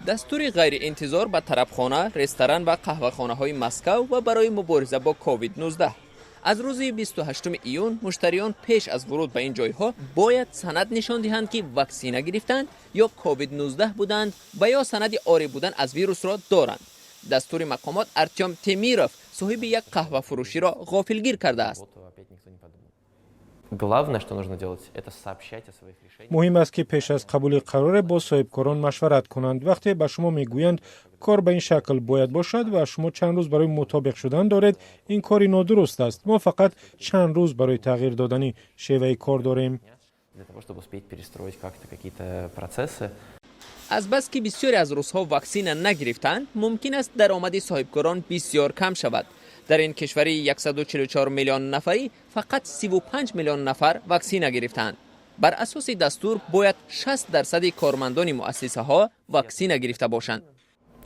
Дастури ғайриинтизор ба тарабхона, ресторан ва қаҳвахонаҳои Москав ва барои мубориза бо COVID-19. Аз рӯзи 28 июн муштариён пеш аз вуруд ба ин ҷойҳо бояд санад нишон диҳанд, ки ваксина гирифтанд ё COVID-19 буданд ва ё санади орӣ будан аз вирусро доранд. Дастури мақомот Артём Темиров, соҳиби як қаҳвафурӯширо, ғофилгир кардааст. Главное, что нужно делать, это сообщать о своих решениях. Муҳим аст, ки пеш аз қабули қароре бо соҳибкорон машварат кунанд. Вақте ба шумо мегӯянд, кор ба ин шакл бояд бошад ва шумо чанд рӯз барои мутобиқ шудан доред, ин кори нодуруст аст. Мо фақат чанд рӯз барои тағйир додани шеваи кор дорем. Для того, чтобы успеть перестроить как-то какие-то процессы. Азбаски бисёре аз русҳо ваксина нагирифтанд, мумкин аст даромади соҳибкорон бисёр кам шавад. Дар ин кишвари 144 миллион нафарӣ фақат 35 миллион нафар ваксина гирифтаанд. Бар асоси дастур бояд 60 дарсади кормандони муассисаҳо ваксина гирифта бошанд.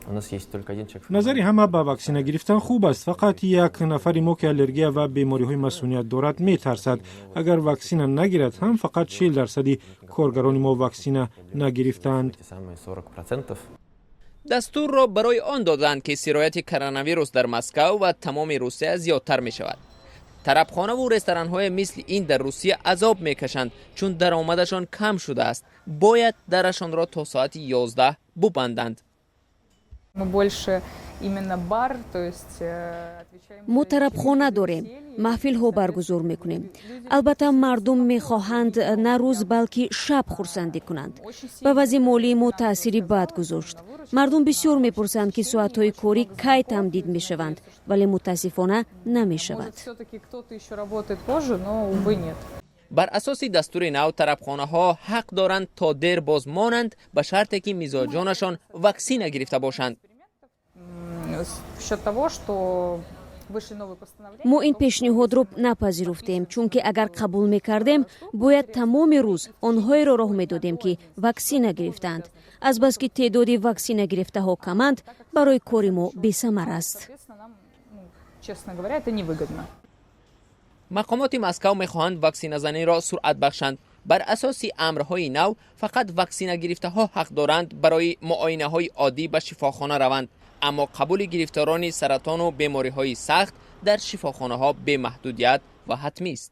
У нас есть только один человек. Назари ҳама ба ваксина гирифтан хуб аст. Фақат як нафари мо, ки аллергия ва бемориҳои масуният дорад, метарсад, агар ваксина нагирад ҳам. Фақат 40 дарсади коргарони мо ваксина нагирифтаанд. Эти самые 40%. Дастурро барои он доданд, ки сирояти коронавирус дар Москав ва тамоми Русия зиёдтар мешавад. Тарабхонаву ресторанҳое мисли ин дар Русия азоб мекашанд, чун даромадашон кам шудааст. Бояд дарашонро то соати 11 бубанданд. Мы больше именно бар, то есть отвечаем. Мо тарабхона дорем, маҳфилҳо баргузор мекунем. Албатта, мардум мехоҳанд на рӯз, балки шаб хурсандӣ кунанд. Ба вазъи молии мо таъсири бад гузошт. Мардум бисёр мепурсанд, ки соатҳои корӣ кай тамдид мешаванд, вале, мутаассифона, намешавад. Может, все-таки кто-то еще работает позже, но, увы, нет. Бар асоси дастури нав тарабхонаҳо ҳақ доранд то дер боз монанд, ба шарте ки мизоҷонашон ваксина гирифта бошанд. В счет того, что вышли новые постановления. Мо ин пешниҳодро напазируфтем, чунки агар қабул мекардем, бояд тамоми рӯз онҳоеро роҳ медодем, ки ваксина гирифтаанд. Азбаски теъдоди ваксина гирифтаҳо каманд, барои кори мо бесамар аст. Соответственно, нам, ну, честно говоря, это невыгодно. Мақомоти Москав мехоҳанд ваксиназаниро суръат бахшанд. Бар асоси амрҳои нав фақат ваксинагирифтаҳо ҳақ доранд барои муоинаҳои оддӣ ба шифохона раванд, аммо қабули гирифторони саратону бемориҳои сахт дар шифохонаҳо бемаҳдудият ва ҳатмист.